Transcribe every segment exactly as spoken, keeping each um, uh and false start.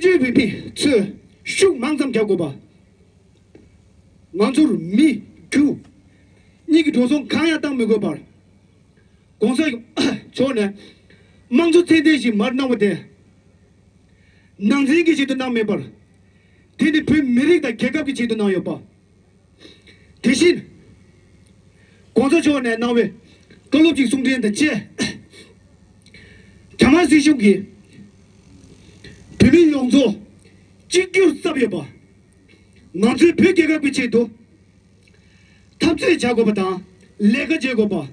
སྤྱོད་པའི་མི་ཚོས་ཤུགས་མང་ཙམ་རྒྱག་དགོས་པ། ང་ཚོར་མི་རྒྱུ་གཉིས་ཀྱི་འགྲོ་སོང་གང་ཡང་བཏང་མི་དགོས་པར། གོང་ས་མཆོག་ནས་དམངས་གཙོ་ཚད་ལྡན་ཞིག་མར་གནང་བ་དེ། ནང་འཛིང་གི་ཆེད་དུ་གནང་མེད་པར། དེ་ནི་བོད་མི་རིགས་དང་རྒྱལ་ཁབ་ཀྱི་ཆེད་དུ་གནང་ཡོད་པ། དེ་བཞིན། གོང་ས་མཆོག་ནས་གནང་བའི་བཀའ་སློབ་ཀྱི་གསུང་འཕྲིན་དང་བཅས། རྒྱ་དམར་སྲིད་གཞུང་གིས་བོད་མི་ཡོངས་རྫོགས་གཅིག་གྱུར་བསགས་ཡོད་པ། ང་ཚོས་བོད་རྒྱལ་ཁབ་ཀྱི་ཆེད་དུ་འཐབ་རྩོད་བྱ་དགོས་པ་དང་ལས་ཀ་བྱེད་དགོས་པ།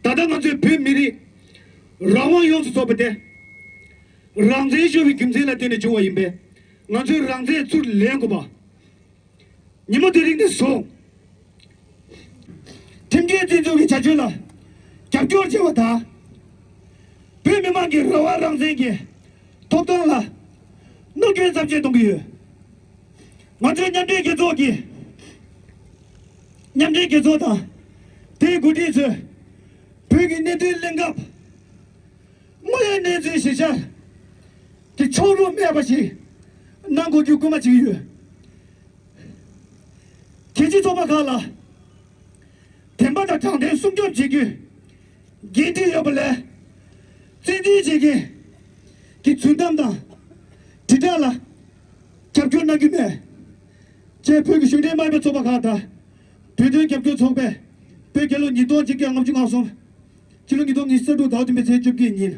ད་ལྟ་ང་ཚོའི་བོད་མི་རིགས་རང་དབང་ཡོངས་སུ་རྫོགས་པ་དེ་རང་བཙན་ཤོར་བའི་རྒྱུ་མཚན་ལ་བརྟེན་ནས་བྱུང་བ་ཡིན་པས། ང་ཚོས་རང་བཙན་ཚུར་ལེན་དགོས་པ། ཉིན་མོ་དེ་རིང་ནས་བཟུང་། ཁྲིམས་འགལ་བཙན་འཛུལ་གྱི་བྱ་སྤྱོད་ལ་རྒྱབ་སྐྱོར་བྱེད་པ་དང་། བོད་མི་མང་གི་རང་དབང་རང་བཙན་གྱི་ཐོབ་ཐང་ལ་གནོད་སྐྱོན་ཚབས་ཆེ་གཏོང་གི་ཡོད། ང་ཚོའི་མཉམ་འབྲེལ་རྒྱལ་ཚོགས་ཀྱི་མཉམ་འབྲེལ་རྒྱལ་ཚོགས་དང་། དེའི་འགོ་ཁྲིད་ཚོས་བོད་ཀྱི་གནད་དོན་གླེང་སྐབས། དངོས་ཡོད་གནས་ཚུལ་གཞི་བཞག་གི་ཕྱོགས་རིས་མེད་པ་ཞིག་གནང་དགོས་རྒྱུ་སྐུལ་མ་བྱེད་ཀྱི་ཡོད། རྒྱལ་སྤྱིའི་ཚོགས་པ་ཁག་ལ་བདེན་པ་དང་དྲང་བདེན་སྲུང་སྐྱོབ་བྱེད་རྒྱུའི་འགན་འཁྲི་ཡོད་པ་ལས། བཙན་འཛུལ་བྱེད་མཁན་གྱི་རྫུན་གཏམ་དང་དྲིལ་བསྒྲགས་ལ་རྒྱབ་སྐྱོར་གནང་རྒྱུ་མེད། ཅེས་བོད་ཀྱི་གཞུང་འབྲེལ་མ་ཡིན་པའི་ཚོགས་པ་ཁག་དང་བོད་དོན་རྒྱབ་སྐྱོར་ཚོགས་པས་བོད་རྒྱལ་ལོ་ཉིས་སྟོང་ཆིག་བརྒྱ་ལྔ་བཅུ་ང་གསུམ། ཕྱི་ལོ་ཉིས་སྟོང་ཉི་ཤུ་རྩ་དྲུག་ཟླ་བ་བདུན་པའི་ཚེས་བཅོ་བརྒྱད་ཉིན།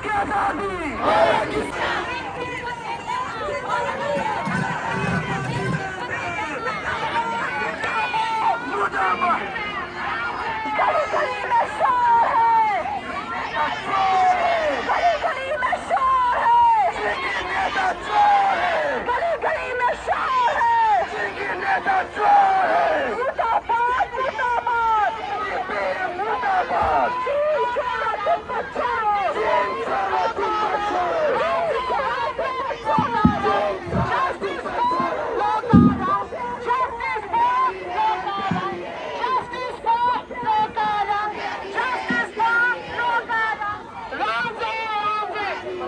के दादी। मुर्दाबाद। गली गली में शोर है। गली गली में शोर है। जिंदगी नेता चोर है। गली गली में शोर है। जिंदगी नेता चोर है। मुर्दाबाद, मुर्दाबाद। मुर्दाबाद। चीन छोड़ो, तुम मत छोड़ो। चीन छोड़ो, तुम मत छोड़ो। चीन छोड़ो, तुम मत छोड़ो। Justice for Lokaram. Justice for Lokaram. Justice for Lokaram. Justice for Lokaram. Rangjung, Rangjung.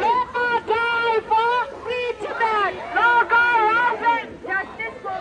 Loma die for free Tibet. Lokaram. Justice for